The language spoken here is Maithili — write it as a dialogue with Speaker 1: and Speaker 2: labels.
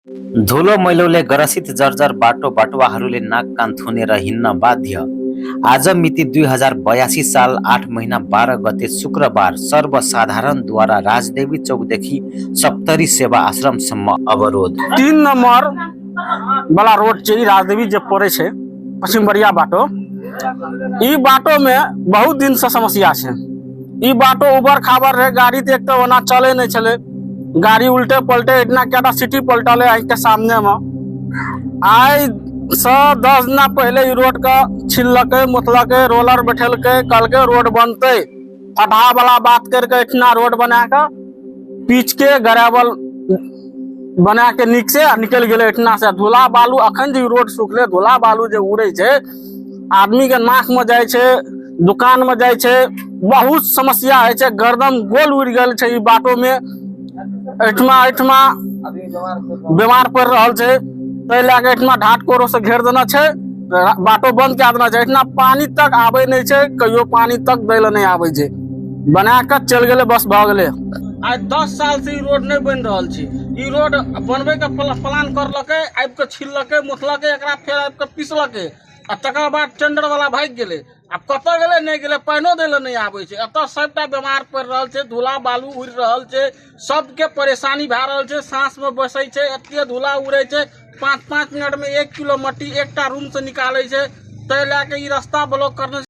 Speaker 1: धुलो मैलोले ग्रसित जर्जर बाटो बाटुवाहरूले नाक कान थुनेर हिँड्न बाध्य। आज मिति 2082 साल 8 महिना 12 गते शुक्रबार सर्वसाधारणद्वारा राजदेवी चौकदेखि सप्तरी सेवा आश्रमसम्म अवरोध।
Speaker 2: 3 नंबर वाला रोड छै, ई राजदेवी जे पड़े छै पश्चिम बरिया बाटो, ई बाटो में बहुत दिन से समस्या छै। ई बाटो उबर खाबर रहे, गाड़ी तो एक तो ओना चले नहीं छले, गाड़ी उल्टे पलटे इतना क्या सिटी पलटले आँख के सामने में। आइ से 10 दिना पहले ई रोड के छिललकै मोथलकै, रोलर बैठेलकै, कहलकै रोड बनतै, फटहा वाला बात करके इतना रोड बना के पीच के गराबल बना के निक से निकल गेलै एहिठिना से। धूला बालू अखन जे रोड सुखले, धूला बालू जे उड़ै छै आदमी के नाक में जाइ छै, दुकान में जाइ छै, बहुत समस्या होइ छै। गर्दन गोल उड़ि गेल छै ई बाटो में, एहिठिमा एहिठिमा बीमार पड़ि रहल छै, ताहि लए कऽ एहिठिमा ढाट कोरो से घेर देने छै, बाटो बंद कए देने छै। एहिठिना पानि तक आबै नहि छै, कहियो पानि तक दै लए नहि आबै छै, बना कऽ चलि गेलै, बस भऽ गेलै। आइ 10 साल से ई रोड नहि बनि रहल छै। ई रोड बनबै के प्लान करलकै, आबि कऽ छिललकै मोथलकै, एकरा फेर आबि कऽ पिसलकै, आ तकर बाद टेंडर वाला भागि गेलै। आब कतऽ गेलै नहि गेलै, पानिओ दै लए नहि आबै छै। एतऽ सबटा बेमार पड़ि रहल छै, धूला बालू उड़ि रहल छै, सबके परेशानी भए रहल छै, साँसमे बसै छै, एते धूला उड़ै छै, 5-5 मिनटमे 1 किलो मट्टी एकटा रूमसँ निकालै छै। ताहि लए कऽ ई रास्ता ब्लॉक करने।